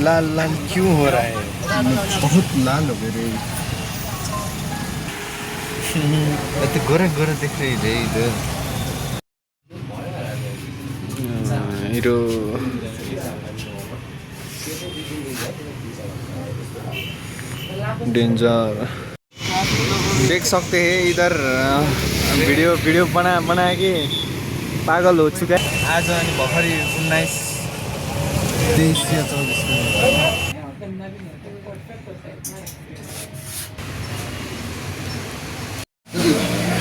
लाल लाल क्यों हो रहा है? बहुत लाल हो गए रे। तो गोरा गोरा दिख रही है इधर। Hero danger. देख सकते हैं इधर वीडियो वीडियो बना के पागल हो चुका है। आज अनि भर्खरै 19 23 या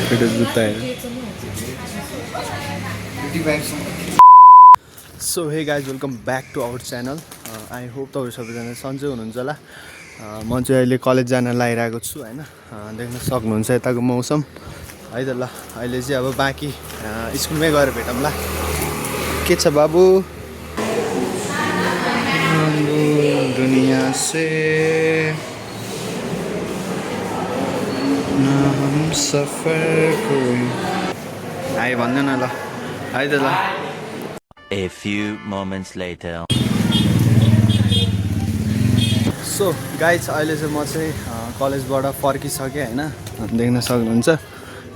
24 जुत्ता है। So hey guys welcome back to our channel. I hope तपाईँ सबैजना सन्चै हुनुहुन्छ होला। म चाहिँ अहिले कलेज जान लागिरहेको छु होइन। देख्न सक्नुहुन्छ यताको मौसम है त। ल अहिले चाहिँ अब बाँकी स्कुलमै गएर भेटौँला। के छ बाबु? दुनिया से ना हम सफर कोई आए भन्दैन ल है त ल। A few moments later. So guys अहिले चाहिँ म चाहिँ कलेजबाट फर्किसकेँ होइन। देख्न सक्नुहुन्छ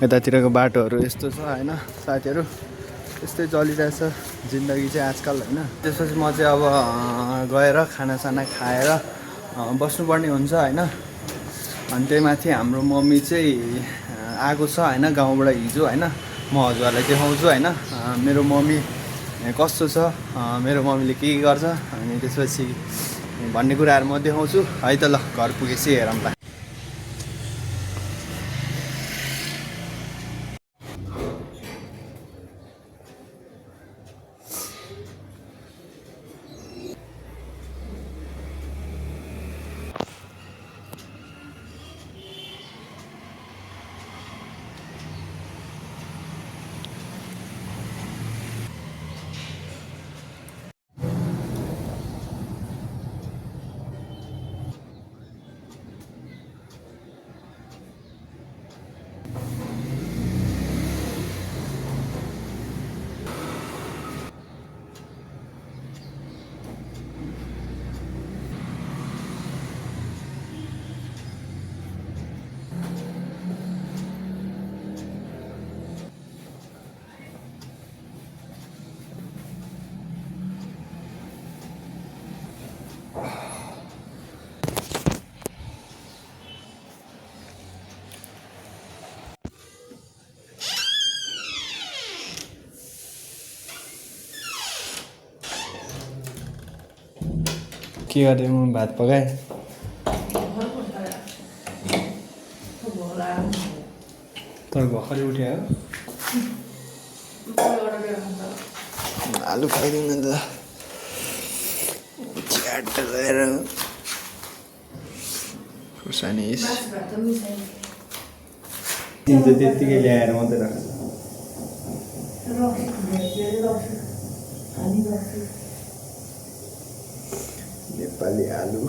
यतातिरको बाटोहरू यस्तो छ होइन। साथीहरू यस्तै चलिरहेछ जिन्दगी चाहिँ आजकल होइन। त्यसपछि म चाहिँ अब गएर खानासाना खाएर बस्नुपर्ने हुन्छ होइन। अनि त्यही माथि हाम्रो मम्मी चाहिँ आएको छ होइन गाउँबाट हिजो होइन। म हजुरहरूलाई देखाउँछु होइन मेरो मम्मी कस्तो छ, मेरो मम्मीले के गर्छ अनि त्यसपछि भन्ने कुराहरू म देखाउँछु है त। ल घर पुगेपछि हेरौँला। के गरेँ म भात पकाएँ। तर भर्खरै उठ्यो आलु खाइदिउँ न त च्याट गएर खुर्सानी तिमी त त्यत्तिकै ल्याएर मात्रै राख्छ। नेपाली आलु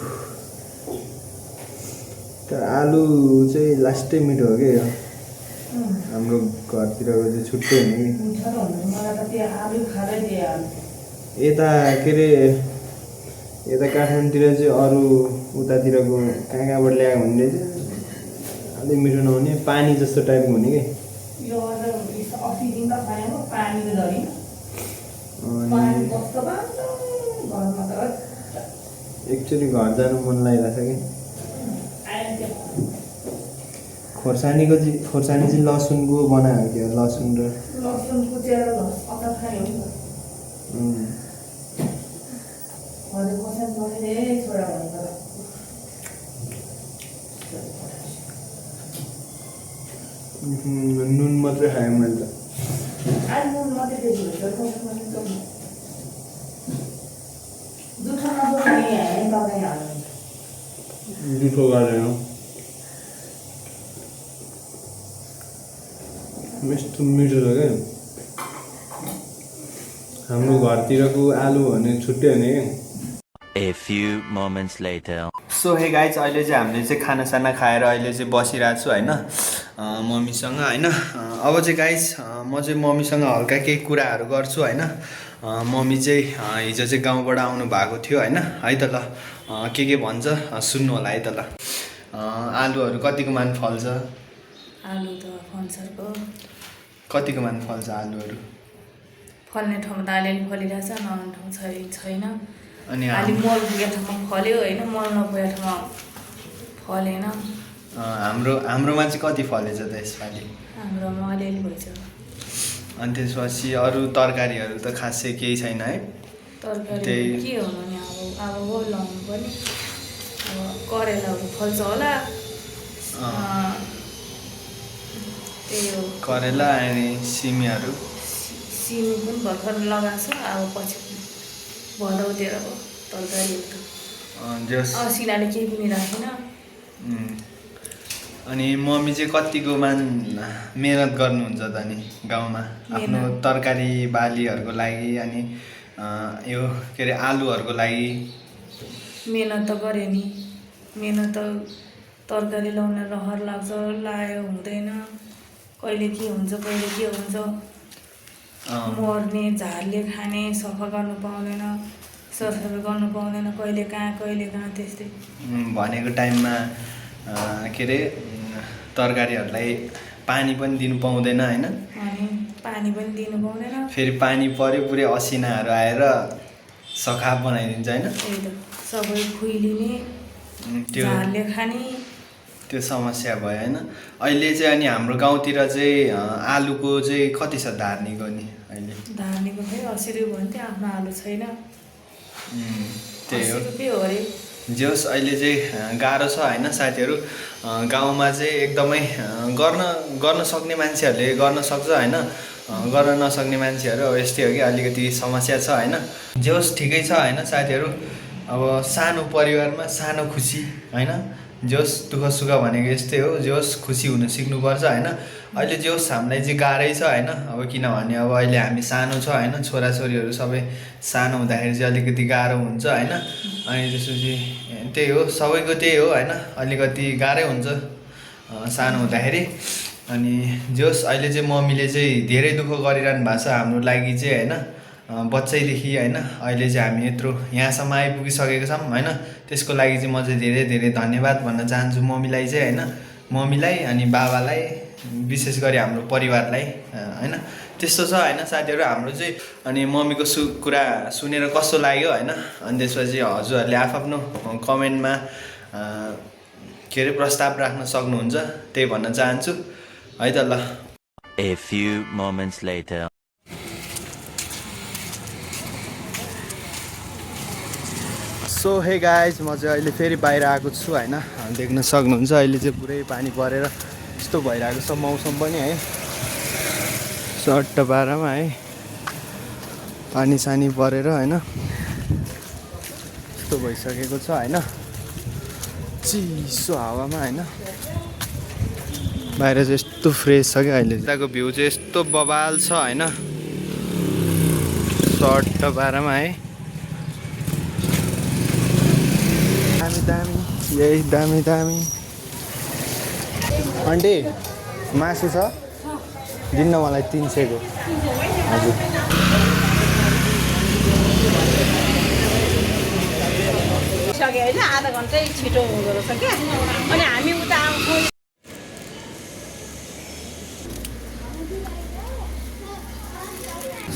तर आलु चाहिँ लास्टै मिठो हो क्या। हाम्रो घरतिरको चाहिँ छुट्टै हुने कि यता के अरे यता काठमाडौँतिर चाहिँ अरू उतातिरको कहाँबाट ल्यायो भने चाहिँ अलिक मिठो नहुने पानी जस्तो टाइपको हुने कि। एक्चुअली घर जानु मन लागिरहेछ कि। खोर्सानी चाहिँ लसुनको बनायो क्या। लसुन र नुन मात्रै खाएँ मैले त। दुधो गरेर यस्तो मिठो छ क्या। हाम्रो घरतिरको आलु भने छुट्टै हुने क्या। A few moments later. So hey guys अहिले चाहिँ हामीले चाहिँ खानासाना खाएर अहिले चाहिँ बसिरहेको छु होइन मम्मीसँग होइन। अब चाहिँ गाइज म चाहिँ मम्मीसँग हल्का केही कुराहरू गर्छु होइन। मम्मी चाहिँ हिजो चाहिँ गाउँबाट आउनु भएको थियो होइन है त ल के भन्छ सुन्नु होला है त ल आलुहरू कतिको मान फल्छ आलु त फल्छको कतिको मान फल्छ आलुहरू फल्ने ठाउँमा त अलिअलि फलिरहेछ नहुने ठाउँ छैन अनि अलि मल पुगेको ठाउँमा फल्यो होइन मल नपुगेको ठाउँमा फलेन हाम्रोमा चाहिँ कति फलेछ त यसपालि हाम्रोमा अलिअलि भएछ अनि त्यसपछि अरू तरकारीहरू त खासै केही छैन है तरकारी के हुनु नि अब हो लाउनु पनि अब करेलाहरू फल्छ होला त्यही हो करेला अनि सिमीहरू सिमी पनि भर्खर लगाएको छ अब पछि भदौतिर अब तरकारीहरू त सिनाले केही पनि राखेन अनि मम्मी चाहिँ कतिको मेहनत गर्नुहुन्छ त नि गाउँमा आफ्नो तरकारी बालीहरूको लागि अनि यो के अरे आलुहरूको लागि मेहनत त गऱ्यो नि मेहनत त तरकारी लाउन रहर लाग्छ लायो हुँदैन कहिले के हुन्छ कहिले के हुन्छ मर्ने झारले खाने सफा गर्नु पाउँदैन सरसफाइ गर्नु पाउँदैन कहिले कहाँ त्यस्तै भनेको टाइममा के अरे तरकारीहरूलाई पानी पनि दिनु पाउँदैन होइन अनि पानी पनि दिनु पाउँदैन फेरि पानी पऱ्यो पुरै असिनाहरू आएर सखाप बनाइदिन्छ होइन त्यही त सबै खुइलिने झारले खाने त्यो समस्या भयो होइन अहिले चाहिँ अनि हाम्रो गाउँतिर चाहिँ आलुको चाहिँ कति छ धार्नीको नि अहिले धार्नीको खै 80 रुपियाँ भन्थ्यो आफ्नो आलु छैन त्यही हो 80 रुपियाँ हो अरे जोस् अहिले चाहिँ गाह्रो छ होइन साथीहरू गाउँमा चाहिँ एकदमै गर्न सक्ने मान्छेहरूले गर्न सक्छ होइन गर्न नसक्ने मान्छेहरू अब यस्तै हो कि अलिकति समस्या छ होइन जोस् ठिकै छ होइन साथीहरू अब सानो परिवारमा सानो खुसी होइन जोस् दुःख सुख भनेको यस्तै हो जोस् खुसी हुन सिक्नुपर्छ होइन अहिले जोस् हामीलाई चाहिँ गाह्रै छ होइन अब किनभने अब अहिले हामी सानो छ होइन छोराछोरीहरू सबै सानो हुँदाखेरि चाहिँ अलिकति गाह्रो हुन्छ होइन अनि त्यसपछि त्यही हो सबैको त्यही हो होइन अलिकति गाह्रै हुन्छ सानो हुँदाखेरि अनि जोस् अहिले चाहिँ मम्मीले चाहिँ धेरै दुःख गरिरहनु भएको छ हाम्रो लागि चाहिँ होइन बच्चैदेखि होइन अहिले चाहिँ हामी यत्रो यहाँसम्म आइपुगिसकेको छौँ होइन त्यसको लागि चाहिँ म चाहिँ धेरै धेरै धन्यवाद भन्न चाहन्छु मम्मीलाई चाहिँ होइन मम्मीलाई अनि बाबालाई विशेष गरी हाम्रो परिवारलाई होइन त्यस्तो छ होइन साथीहरू हाम्रो चाहिँ अनि मम्मीको कुरा सुनेर कस्तो लाग्यो होइन अनि त्यसपछि हजुरहरूले आफ्नो कमेन्टमा के अरे प्रस्ताव राख्न सक्नुहुन्छ त्यही भन्न चाहन्छु है त ल A few moments later. So hey guys म चाहिँ अहिले फेरि बाहिर आएको छु होइन देख्न सक्नुहुन्छ अहिले चाहिँ पुरै पानी परेर यस्तो भइरहेको छ मौसम पनि है सट्ट पारामा है पानी सानी परेर होइन यस्तो भइसकेको छ होइन चिसो हावामा होइन बाहिर चाहिँ यस्तो फ्रेस छ क्या अहिले यताको भ्यू चाहिँ यस्तो बबाल छ होइन सट्ट पारामा है दामी यही दामी आन्टी मासु छ दिन्न मलाई 300 को हजुर सके होइन आधा घन्टै छिटो हुँदो रहेछ क्या अनि हामी उता आउँछौँ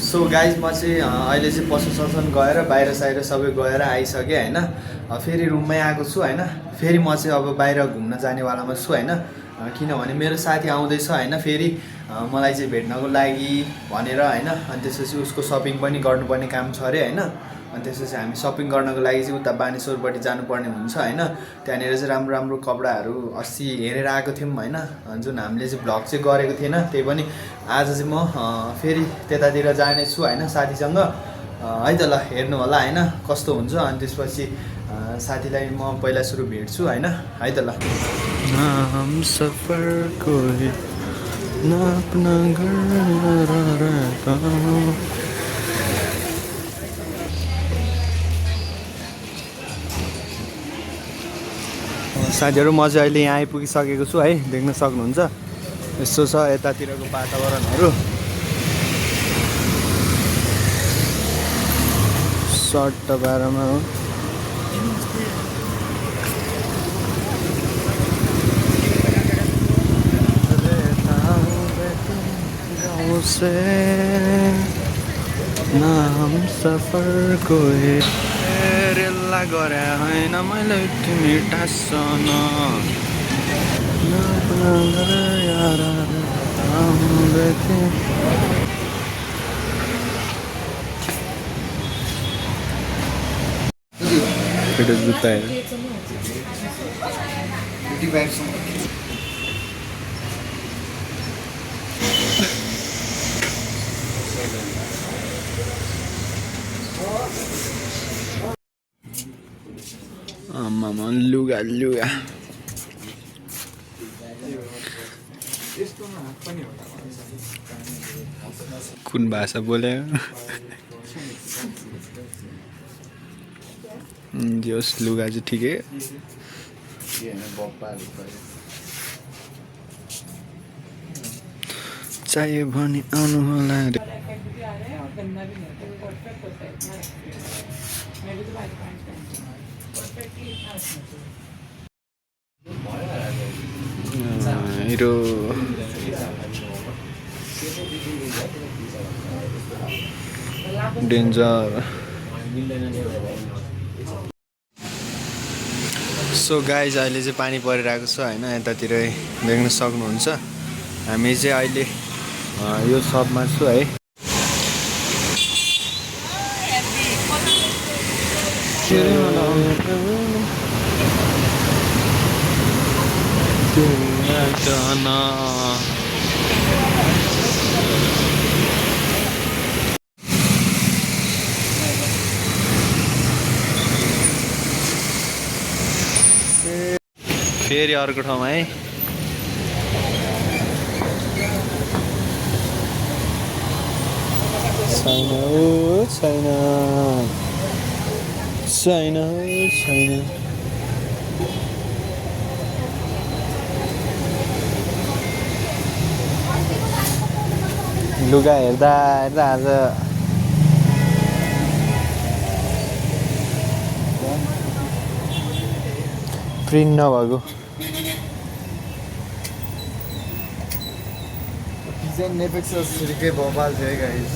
सो गाइज म चाहिँ अहिले चाहिँ पशु शासन गएर बाहिर साहिर सबै गएर आइसकेँ होइन फेरि रुममै आएको छु होइन फेरि म चाहिँ अब बाहिर घुम्न जानेवालामा छु होइन किनभने मेरो साथी आउँदैछ होइन फेरि मलाई चाहिँ भेट्नको लागि भनेर होइन अनि त्यसपछि उसको सपिङ पनि गर्नुपर्ने काम छ अरे होइन अनि त्यसपछि हामी सपिङ गर्नको लागि चाहिँ उता बानेश्वरपट्टि जानुपर्ने हुन्छ होइन त्यहाँनिर चाहिँ राम्रो राम्रो कपडाहरू अस्ति हेरेर आएको थियौँ होइन जुन हामीले चाहिँ भ्लग चाहिँ गरेको थिएन त्यही पनि आज चाहिँ म फेरि त्यतातिर जानेछु होइन साथीसँग है त ल हेर्नु होला होइन कस्तो हुन्छ अनि त्यसपछि साथीलाई म पहिला सुरु भेट्छु होइन है त ल हम सफरको साथीहरू म चाहिँ अहिले यहाँ आइपुगिसकेको छु है देख्न सक्नुहुन्छ यस्तो छ यतातिरको वातावरणहरू सर्ट बाह्रमा हो से नाम सफरको रेला गरे होइन मैले तिमी टाँसन जुत्ता आमामा लुगा लुगा कुन भाषा बोले जोस् लुगा चाहिँ ठिकै चाहियो भने आउनु होला हिरो डेन्जर सो गाइज अहिले चाहिँ पानी परिरहेको छ होइन यतातिरै देख्न सक्नुहुन्छ हामी चाहिँ अहिले यो सबमा छु है फेरि अर्को ठाउँमा है छैन छैन छैन छैन लुगा हेर्दा हेर्दा आज प्रिन्ट नभएको डिजाइन नेपेक्स छिर्कै भोपाल थियो है गाइस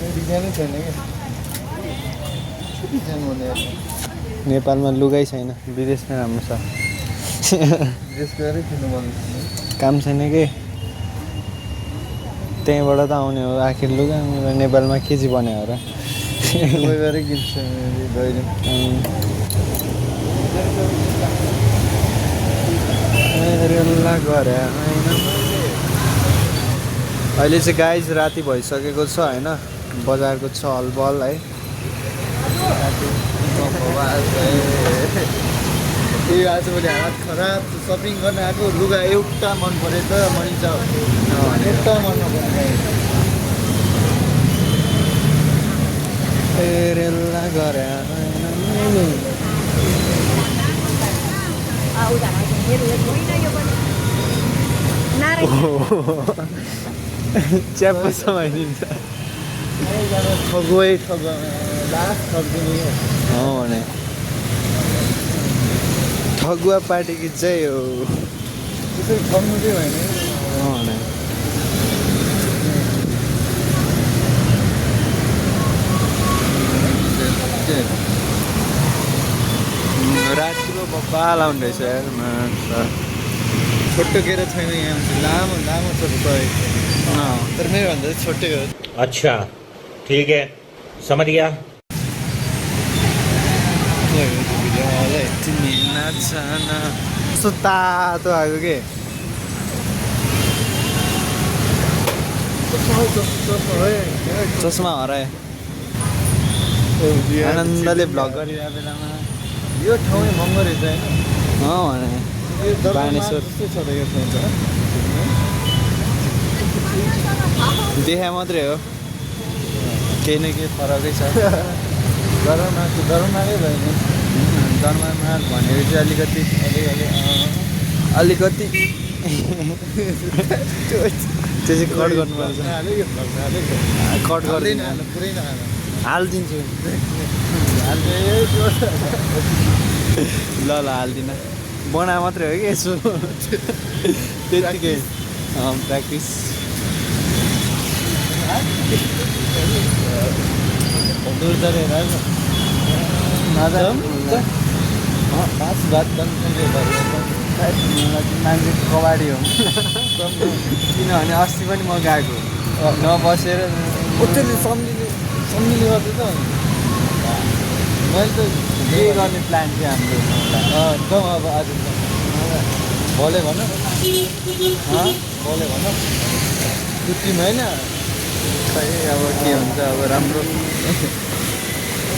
डिजाइनै छैन क्या डिजाइन हुने नेपालमा लुगै छैन विदेशमै राम्रो छ विदेश गएरै किन्नु मन काम छैन कि त्यहीँबाट त आउने हो आखिर लुगा नेपालमा के चाहिँ बन्यो हो र दुबई गएरै किन्छ दैले रेला गरे अहिले चाहिँ गाइज राति भइसकेको छ होइन बजारको चहलपहल है ए आज मैले हात खराब सपिङ गर्न आएको लुगा एउटा मन पऱ्यो त मरिन्छ एउटा मन नपऱ्यो रेला गरे च्याप्प समाइदिन्छ ठगुवै ठग लास्ट ठगिदिने भने ठगुवा पार्टीकी चाहिँ हो त्यसरी ठग्नु चाहिँ होइन भने रातिको बब्बाल आउने रहेछ यार छोटो केरा छैन यहाँ लामो लामो छ तर मेरो भन्दा चाहिँ छोटै हो अच्छा ठीक है समझ गया तिमी नाचन कस्तो तातो आएको के चस्मा हरायो आनन्दले भ्लग गरिरहेको बेलामा यो ठाउँै महँगो रहेछ होइन भने यो बानेश्वर जस्तै छ त यो ठाउँ त देखा मात्रै हो केही न केही फरकै छ दरमारै भएन दरबारमा भनेको चाहिँ अलिकति त्यो चाहिँ कट गर्नुपर्छ कट गर्दैन गर्दैन पुरै नखानु हालिदिन्छु ल हाल्दिनँ बना मात्रै हो कि यसो त्यतिकै प्र्याक्टिस दूर चले भात मान्छे कबाडी हो किनभने अस्ति पनि म गएको नबसेर त्यसले सम्झिने गर्दै त मैले त के गर्ने प्लान थियो हाम्रो जाउँ अब आज भोले भन भोले भन छुट्टीमा होइन खै अब के हुन्छ अब राम्रो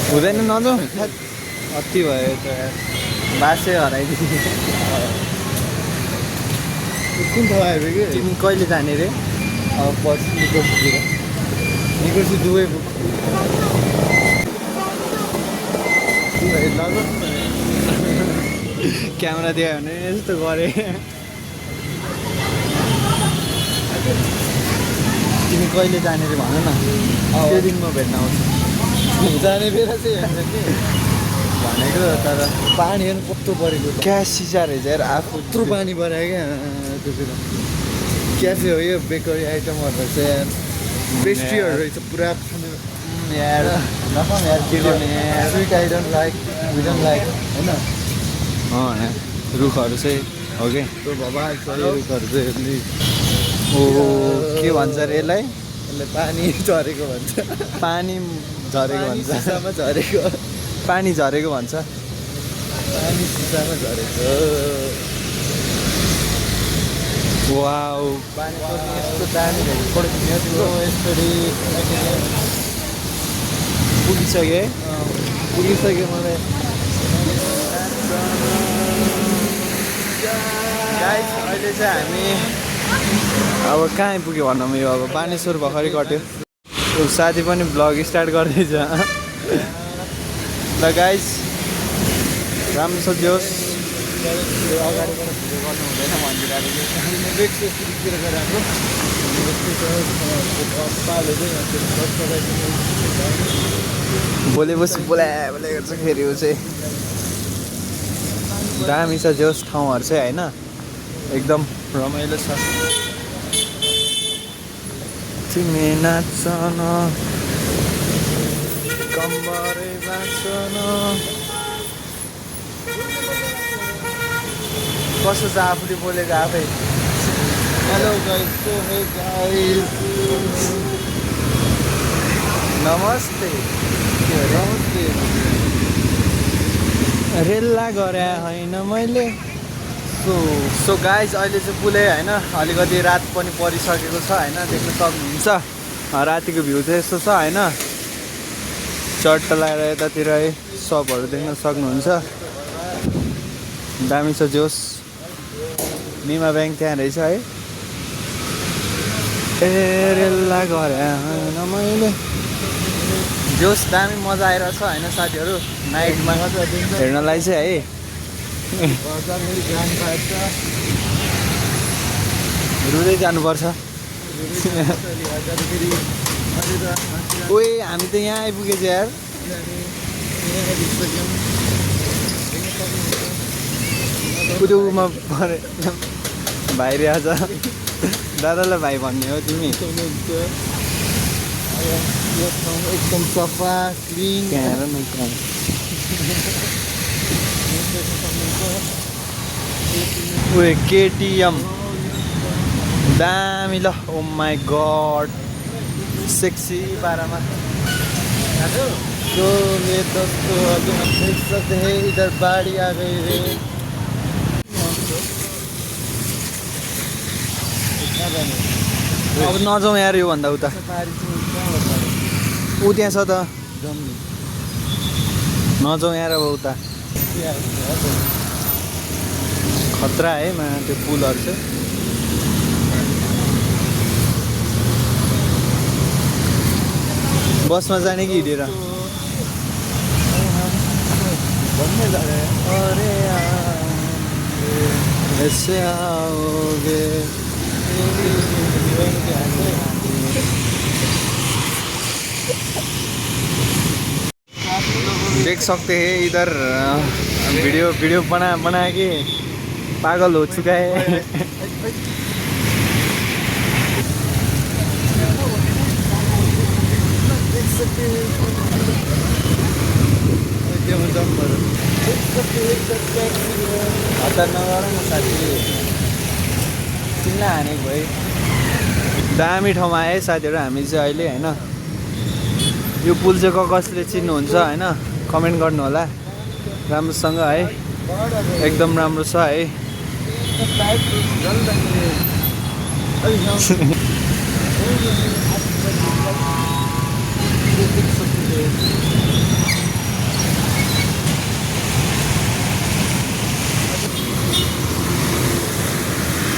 हुँदैन नजाउँ अति भयो त बासै हराइदियो कुन ठाउँ आइपुग्यो तिमी कहिले जाने रे अब पछि निकोर्सी दुवै क्यामेरा दियो भने यस्तो गरेँ तिमी कहिले जाने रे भन न त्यो दिन म भेट्न आउँछु जाने बेला चाहिँ हेर्छ कि भनेको तर पानी हेर्नु कस्तो परेको क्या सिसा रहेछ यार आफू यत्रो पानी पऱ्यो क्या त्यसतिर क्याफे हो यो बेकरी आइटमहरू रहेछ पेस्ट्रीहरू रहेछ पुरा खानु यार नखाउँ यार के गर्ने यार sweet I don't like we don't like होइन यार रुखहरू चाहिँ हो कि त्यो भबाल छ यो रुखहरू चाहिँ हेर्ने ओ के भन्छ रे यसलाई यसले पानी झरेको भन्छ पानी झरेको पानी भन्छ सिसामा झरेको पानी झरेको भन्छ पानी सिसामा झरेको वाउ पानी पर्ने यस्तो दामी भएको यसरी पुगिसकेँ पुगिसक्यो मलाई गाइस अहिले चाहिँ हामी अब कहाँ आइपुग्यो भनौँ यो अब बानेश्वर भर्खरै कट्यो ऊ साथी पनि ब्लग स्टार्ट गर्दैछ ल गाइस राम्रो छ जोस् अगाडिबाट भिडियो गर्नु हुँदैन भनिदिरहेको गएर हाम्रो बोलेपछि बोला बोला गर्छ फेरि ऊ चाहिँ दामी छ जोस् ठाउँहरू चाहिँ होइन एकदम रमाइलो छ तिमी नाच्छ न कम्बरै बाँच्छ न कस्तो छ आफूले बोलेको आफै hello guys so hey guys नमस्ते नमस्ते रेल्ला गरे होइन मैले सो गाइज अहिले चाहिँ पुलै होइन अलिकति रात पनि परिसकेको छ होइन देख्न सक्नुहुन्छ रातिको भ्यू चाहिँ यस्तो छ होइन चट्ट लगाएर यतातिर है सपहरू देख्न सक्नुहुन्छ दामी छ जोस निमा ब्याङ्क त्यहाँ रहेछ है ए रेल्ला गरे होइन मैले जोस दामी मजा आइरहेछ होइन साथीहरू नाइटमा हेर्नलाई चाहिँ है रुँदै जानुपर्छ ओए हामी त यहाँ आइपुगेछ यार कुदुमा परे भाइ रहेछ दादालाई भाइ भन्ने हो तिमी एकदम सफा क्लिन हेर न उयो केटिएम दामी ल ओ माई गड सेक्सी पारामा तो ये दोस्तों अभी हम देख सकते हैं इधर बाढ़ी आ गई है अब नजाउँ यार योभन्दा उता ऊ त्यहाँ छ त नजाउँ यार अब उता खतरा है मा त्यो पुलहरू चाहिँ बसमा जाने कि हिँडेर अरे ऐसे आओगे देख सकते हैं इधर वीडियो बना के पागल हो चुका है। हतार नगर न साथी किन हानेको है। दामी ठाउँमा आए साथीहरू हामी चाहिँ अहिले होइन। यो पुल चाहिँ कसले चिन्नुहुन्छ होइन कमेन्ट गर्नु होला राम्रोसँग है। एकदम राम्रो छ है।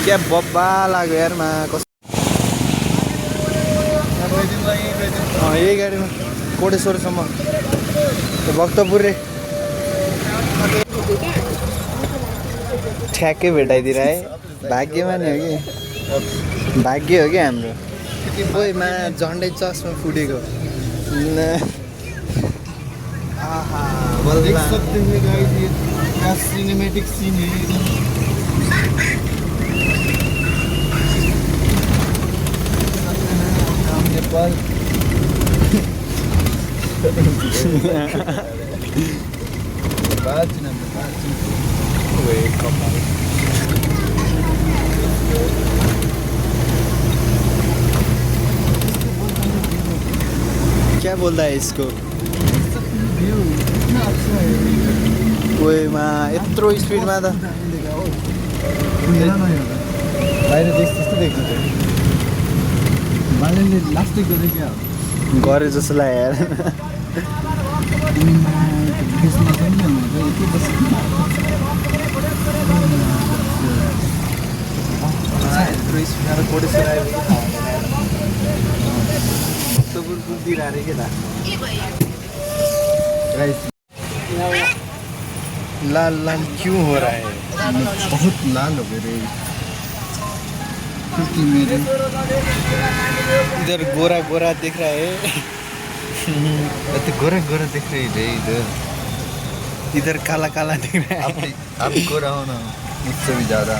क्या बब्बा लाग्यो यारमा यही गाडीमा कोटेश्वरसम्म भक्तपुर रे ठ्याक्कै भेटाइदिएर है। भाग्यमा नि हो कि भाग्य हो कि हाम्रो। ओइमा झन्डै चस्मा फुटेको देख सकते हैं गाइस ये क्या सिनेमैटिक सीन है। नेपाल क्या बोल्दा है इसको कोहीमा यत्रो स्पिडमा त बाहिर देख्छ त्यस्तो देख्छ बाहिरले लास्टै गरे क्या गरे जस्तो लाग्यो यार। लाल लाल क्यों हो रहा है? बहुत लाल हो गए क्योंकि मेरे इधर गोरा गोरा दिख रहा है। तो गोरा गोरा दिख रही है इधर इधर काला काला दिख रहा है। आप गोरा हो ना मुझसे भी ज़्यादा।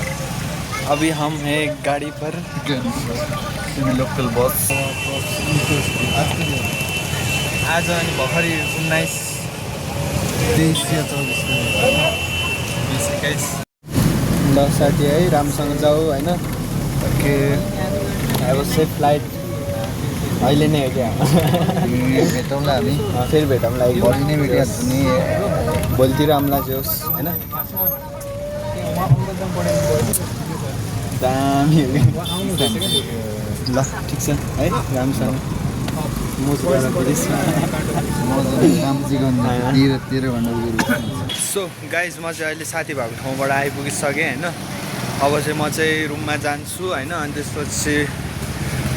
अभी हम हैं गाड़ी पर लोकल बस आज अनि भर्खरै 19 23 या 24 21 ल साथी है राम्रोसँग जाऊ होइन। ओके अब सेफ फ्लाइट अहिले नै हो क्या। भेटौँला हामी फेरि भेटौँला भोलि नै भेटिहाल्छ नि भोलितिर आउँला जोस् होइन। दामी हो ल ठिक छ है राम्रोसँग सो गाइज म चाहिँ अहिले साथीभाइको ठाउँबाट आइपुगिसकेँ होइन। अब चाहिँ म चाहिँ रुममा जान्छु होइन। अनि त्यसपछि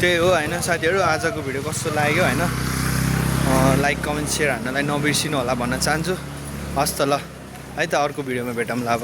त्यही हो होइन साथीहरू आजको भिडियो कस्तो लाग्यो होइन लाइक कमेन्ट सेयर हान्नलाई नबिर्सिनु होला भन्न चाहन्छु। हस् त ल है त अर्को भिडियोमा भेटौँला अब।